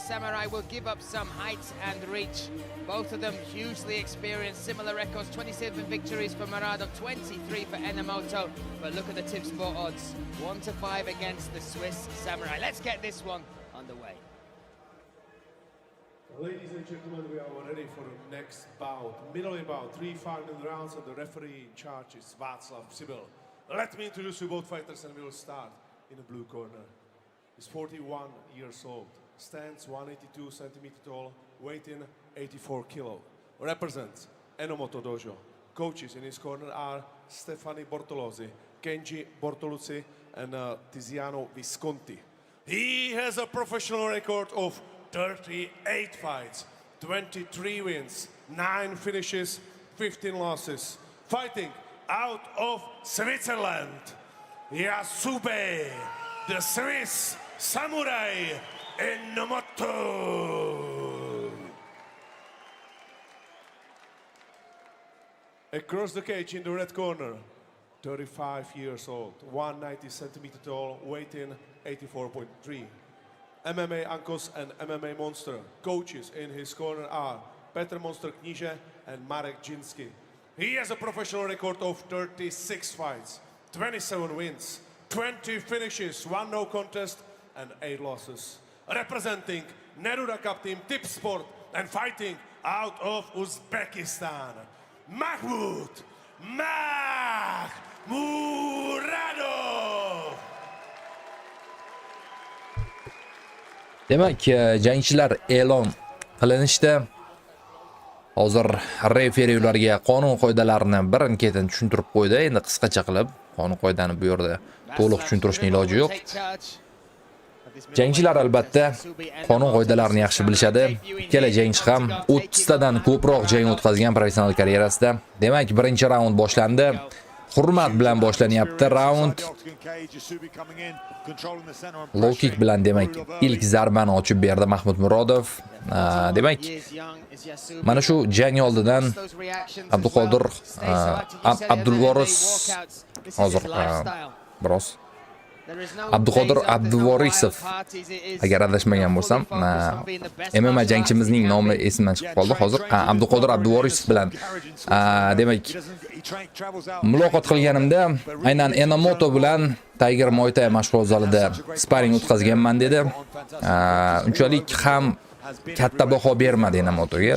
Samurai will give up some height and reach. Both of them hugely experienced, similar records, 27 victories for Muradov, 23 for Enomoto. But look at the Tipsport odds, 1-5 against the Swiss Samurai. Let's get this one underway. Ladies and gentlemen, we are ready for the next bout. Middleweight bout, 3 final rounds, and the referee in charge is Václav Přibyl. Let me introduce you both fighters, and we will start in the blue corner. He's 41 years old, stands 182 centimeters tall, weighing 84 kilo. Represents Enomoto Dojo. Coaches in his corner are Stefani Bortolozzi, Kenji Bortoluzzi, and Tiziano Visconti. He has a professional record of 38 fights, 23 wins, 9 finishes, 15 losses. Fighting out of Switzerland, Yasubey, the Swiss Samurai Enomoto. Across the cage in the red corner, 35 years old, 190 centimeter tall, weighing 84.3. MMA Ankos and MMA Monster. Coaches in his corner are Petr Monster Kníže and Marek Džinski. He has a professional record of 36 fights, 27 wins, 20 finishes, 1 no contest, and 8 losses. Representing Neruda Cup team Tipsport and fighting out of Uzbekistan, Mahmud Muradov. Demak, jangchilar e'lon qilinishdi. Hozir referi ularga qonun qoidalarini birin-ketin tushuntirib qo'ydi. Endi qisqacha qilib qonun qoidani bu yerda to'liq tushuntirishning iloji yo'q. Jangchilar albatta qonun qoidalarini yaxshi bilishadi. Ikkala jangchi ham 30 tadan ko'proq jang o'tkazgan professional karyerasida. Demak, birinchi raund boshlandi. Hurmat bilan boshlanyapti raund. Low kick bilan demak ilk zarbani ochib berdi Mahmud Murodov. Demak, mana shu jang oldidan Abduqodir Abdulvoris hozir biroz Abduqodir Abduvorisov, agar adashmagan bo'lsam, MMA jangchimizning nomi esimdan chiqib qoldi hozir. Abduqodir Abduvorisov bilan demak muloqot qilganimda aynan Enomoto bilan Tiger Muay Thai mashg'ulot zalida sparring o'tkazganman dedi. Unchalik ham katta baho bermadi Enomotoga.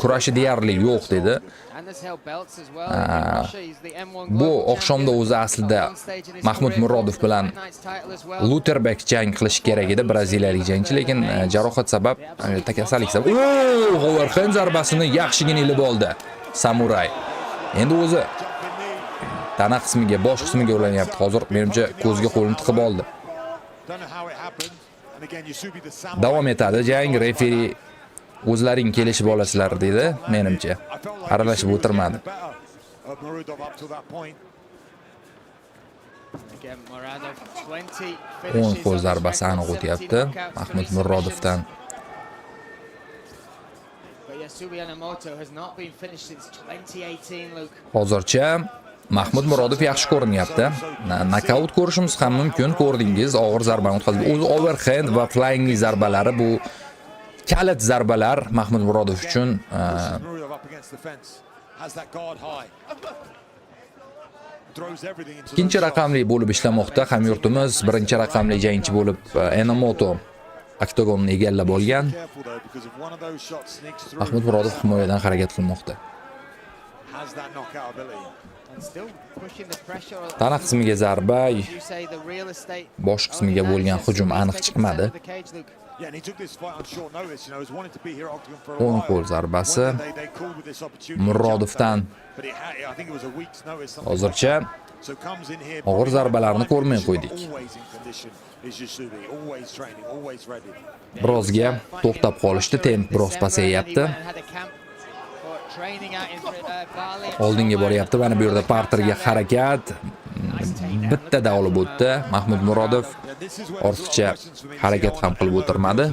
Kurashi deyarli yo'q dedi. Bu oqshomda o'zi aslida Mahmud Murodov bilan Luterbek jang qilish kerak edi, braziliyalik jangchi, lekin jarohat sabab, kasallik sabab, overhand zarbasini yaxshigina ilib oldi Samuray. Endi o'zi tana qismiga, bosh qismiga ulanyapti. Hozir menimcha ko'zga qo'lini tiqib oldi. Davom etadi jang, referi o'zlaring kelishib olasizlar dedi, menimcha. Aralashib o'tirmadi. O'ng qo'l zarbasi aniq o'tyapti Mahmud Murodovdan. Hozircha Mahmud Murodov yaxshi ko'rinyapti. Nokaut ko'rishimiz ham mumkin, ko'rdingiz, og'ir zarbani o'tkazdi. O'zi overhand va flying knee zarbalari, bu kalit zarbalar Mahmud Murodov uchun. Ikkinchi raqamli bo'lib ishlamoqda hamyurtimiz, birinchi raqamli jangchi bo'lib Enomoto oktagonni egallab olgan. Mahmud Murodov himoyadan harakat qilmoqda. Tana qismiga zarba, bosh qismiga bo'lgan hujum aniq chiqmadi. O'ng qo'l zarbasi Murodovdan. Hozircha og'ir zarbalarni ko'rmay qo'ydik. Birozga to'xtab qolishdi, temp biroz pasayyapti. Oldinga boryapti. Mana bu yerda parterga harakat. Bittada olib o'tdi Mahmud Murodov. Ortiqcha harakat ham qilib o'tirmadi.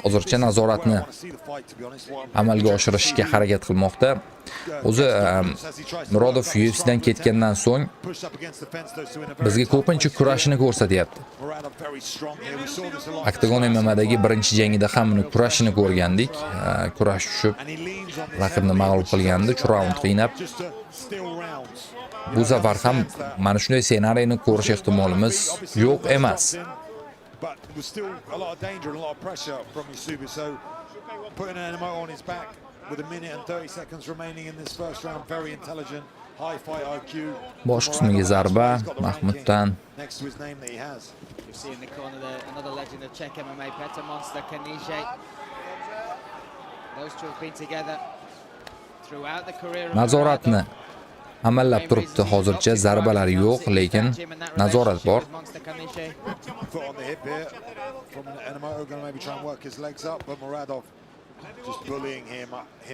Hozircha nazoratni amalga oshirishga harakat qilmoqda. O'zi Murodov UFCdan ketgandan so'ng bizga ko'pincha kurashini ko'rsatyapti. Oktagon MMAdagi birinchi jangida ham uni kurashini ko'rgandik. Kurash tushib, raqibni mag'lub qilgandi, 3 raund qiynab. Bu safar ham mana shunday ssenariyni ko'rish ehtimolimiz yo'q emas. But there was still a lot of danger and a lot of pressure from Yasubi. So putting Enomoto on his back with a minute and 30 seconds remaining in this first round, very intelligent, high fight IQ. Bosh qismiga zarba Mahmuddan. Next to his name that he has. You see in the corner there another legend of Czech MMA, Petr Monster Kanizsa. Those two have been together throughout the career of Nazoratni amallab turibdi hozircha, zarbalar yo'q, lekin nazorat bor. Foot on the hip here from Enomoto, going to maybe try and work his legs up, but Muradov just bullying him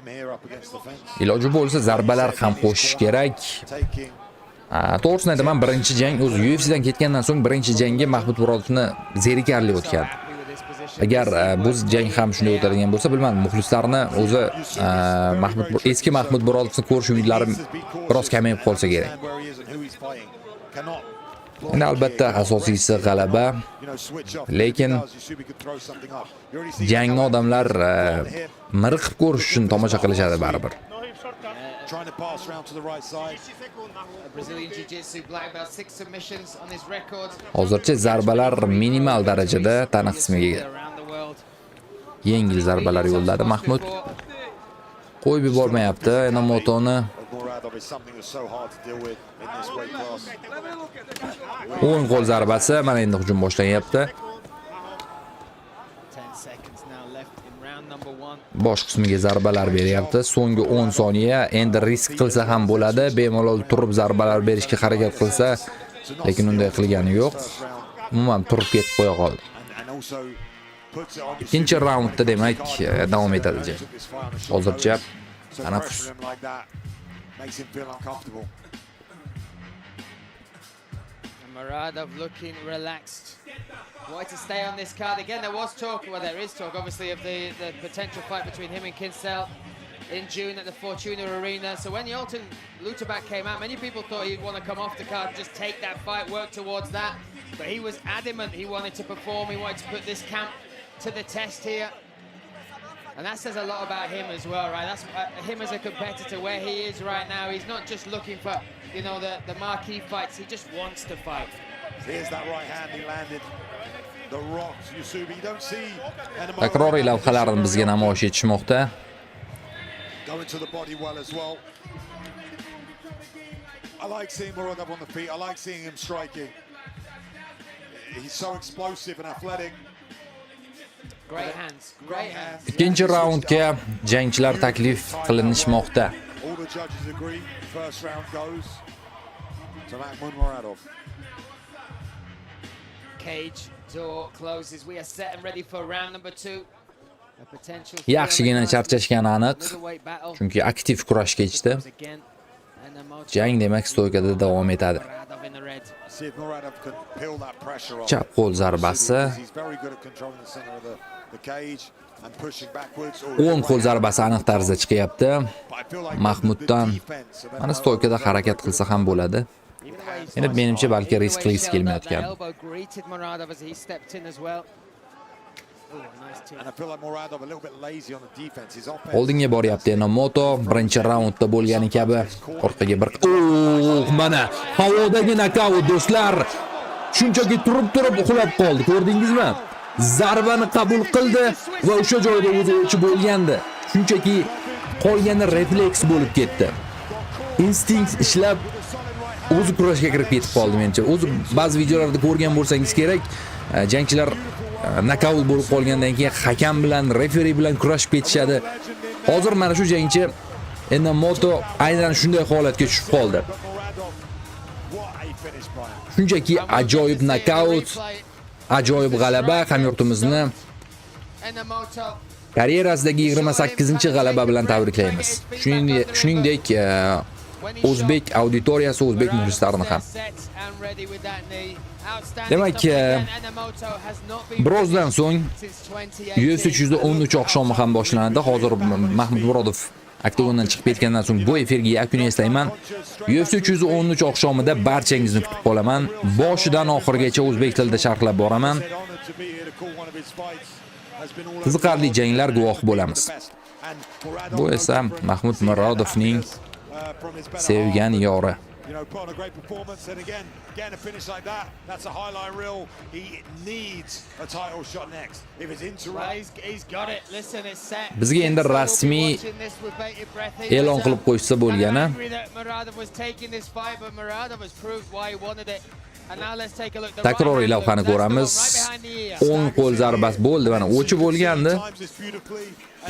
here up against the fence. Iloji bo'lsa, zarbalar ham qo'shish kerak. Taking To'g'risini aytaman, birinchi jang o'zi UFCdan ketgandan so'ng birinchi jangi Mahmud Murodovni zerikarli o'tgan. Agar bu jang ham shunday o'tadigan bo'lsa, bilmadim, muxlislarni o'zi Mahmud, eski Mahmud Murodovni ko'rish umidlari biroz kamayib qolsa kerak. Endi albatta asosiysi g'alaba, lekin jangni odamlar miriqib ko'rish uchun tomosha qilishadi baribir. Trying to pass round to the right side. Brazilian Jiu-Jitsu black belt, six submissions on his record. Hozircha zarbalar minimal darajada, tana qismiga Around the world. yengil zarbalar yo'lladi Mahmud. Qo'yib yubormayapti Enomotoni. Of Muradov is something that's so hard to deal with in this weight class. O'ng qo'l zarbasi, mana endi hujum boshlanyapti. 10 seconds now left in round number one. Bosh qismiga zarbalar beryapti. So'nggi 10 soniya, endi risk qilsa ham bo'ladi. Bemalol turib zarbalar berishga harakat qilsa, lekin unday qilgani yo'q. Umuman turib ketib qo'ya qoldi. And also puts it on Ikkinchi raundda demak davom etadi jang. Hozircha tanaffus. Makes him feel uncomfortable. And Muradov looking relaxed. Wanted to stay on this card. Again, there was talk, well, there is talk, obviously, of the potential fight between him and Kincl in June at the Fortuna Arena. So when Yolton Lutterbach came out, many people thought he'd want to come off the card and just take that fight, work towards that. But he was adamant he wanted to perform. He wanted to put this camp to the test here. And that says a lot about him as well, right? That's him as a competitor, where he is right now. He's not just looking for the marquee fights. He just wants to fight. Here's that right hand he landed. The rocks, Yasubi. You don't see Enomoto Takroriy lavhalarni bizga namoyish etishmoqda. Going to the body well as well. I like seeing Muradov on the feet. I like seeing him striking. He's so explosive and athletic. Great hands, great hands. Ikkinchi raundga jangchilar taklif qilinishmoqda. All the judges agree. First round goes to Makhmud Muradov. Cage door closes. We are set and ready for round number two. A potential Yaxshigina charchashgani aniq. Middleweight battle. Chunki aktiv kurash kechdi. Again, Enomoto. Jang demak stoykada davom etadi. Muradov in the red. See if Muradov can peel that pressure off. Chap qo'l zarbasi. He's very good at controlling the center of the cage and pushing backwards. O'ng qo'l zarbasi aniq tarzda chiqyapti. But I feel like Mahmuddan. the defense of Mana stoykada harakat qilsa ham bo'ladi. Even the way he's Endi menimcha balki risk qilgisi Even the way he shelled out kelmayotgan. that elbow greeted Muradov as he stepped in as well. Oh, nice team. And I feel like Muradov a little bit lazy on the defense. His offense. Oldinga boryapti Enomoto, birinchi raundda bo'lgani kabi orqaga bir. Oh, mana havodagi nokaut, do'stlar. Shunchaki turib turib uxlab qoldi, ko'rdingizmi? Zarbani qabul qildi va o'sha joyda o'zi o'chib bo'lgandi. Shunchaki qolgani refleks bo'lib ketdi. Instinkt ishlab, o'zi kurashga kirib ketib qoldi menimcha. O'zi ba'zi videolarda ko'rgan bo'lsangiz kerak, jangchilar nokaut bo'lib qolgandan keyin hakam bilan, referi bilan kurashib ketishadi. Hozir mana shu jangchi Enomoto aynan shunday holatga tushib qoldi. But Muradov, what a finish by him. Shunchaki ajoyib nokaut, ajoyib g'alaba, hamyurtimizni Enomoto karyerasidagi 28-g'alaba bilan tabriklaymiz. Shuningdek, O'zbek auditoriyasi, o'zbek muxlislarini ham. Demak, birozdan so'ng UFC 313 oqshomi ham boshlanadi. Hozir Mahmud Murodov oktagondan chiqib ketgandan so'ng bu efirga yakun yasayman. UFC 313 oqshomida barchangizni kutib qolaman. Boshidan oxirigacha o'zbek tilida sharhlab boraman. Qiziqarli janglar guvohi bo'lamiz. Bu esa Mahmud Murodovning sevgan yori. Put on a great performance, and again, getting a finish like that, that's a highlight reel. He needs a title shot next. If it's interrupt, Bizga endi rasmiy e'lon qilib qo'yishsa bo'lgani. Takroriy lavhani ko'ramiz. O'ng qo'l zarbasi bo'ldi, mana o'chib bo'lgandi.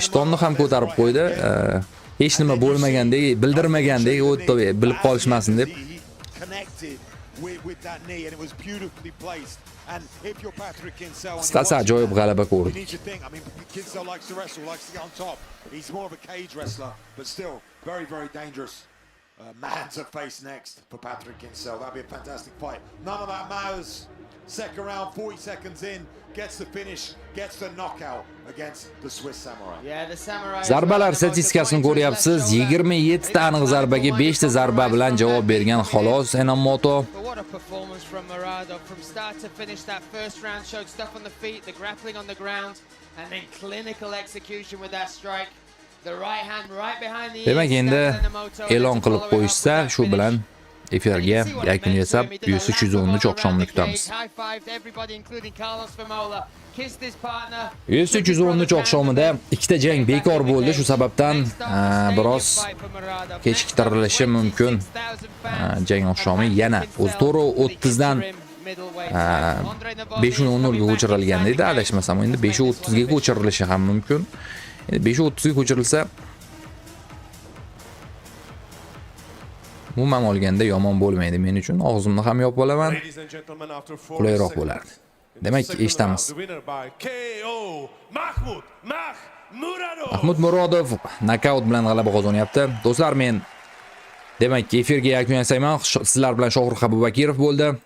Ishtonni ham ko'tarib qo'ydi. Hech nima bo'lmagandek, bildirmagandek, o'tdi, bilib qolishmasin deb. Qisqasi, ajoyib g'alaba ko'rdik. Man to face next for Patrick Kinsell. That'd be a fantastic fight. None of that matters. Second round, 40 seconds in, gets the finish, gets the knockout against the Swiss Samurai. Zarbalar statistikasini ko'ryapsiz. 27 ta aniq zarbaga 5 ta zarba bilan javob bergan xolos Enomoto. But what a performance from Muradov from start to finish. That first round showed stuff on the feet, the grappling on the ground, and then clinical execution with that strike. The right hand right behind the ear. Demak, endi e'lon qilib qo'yishsa, shu bilan efirga yakun yasab, UFC 313 oqshomini kutamiz. UFC 313 oqshomida ikkita jang bekor bo'ldi. Shu sababdan biroz kechiktirilishi mumkin. Jang oqshomi yana o'zi to'g'ri 30 dan 5:00 ga ko'chirilgan edi, adashmasam. Endi 5:30 ga ko'chirilishi ham mumkin. Endi 5:30 ga ko'chirilsa, umuman olganda yomon bo'lmaydi men uchun. Og'zimni ham yopib olaman. Ladies and gentlemen, after 40 Qulayroq seconds bo'lardi. in the Demak, second eshitamiz. round, the winner by KO, Mahmud Muradov. Mahmud Murodov nokaut bilan g'alaba qozonyapti. Do'stlar, men demak efirga yakun yasayman. Sizlar bilan Shohrux Abubakirov bo'ldi.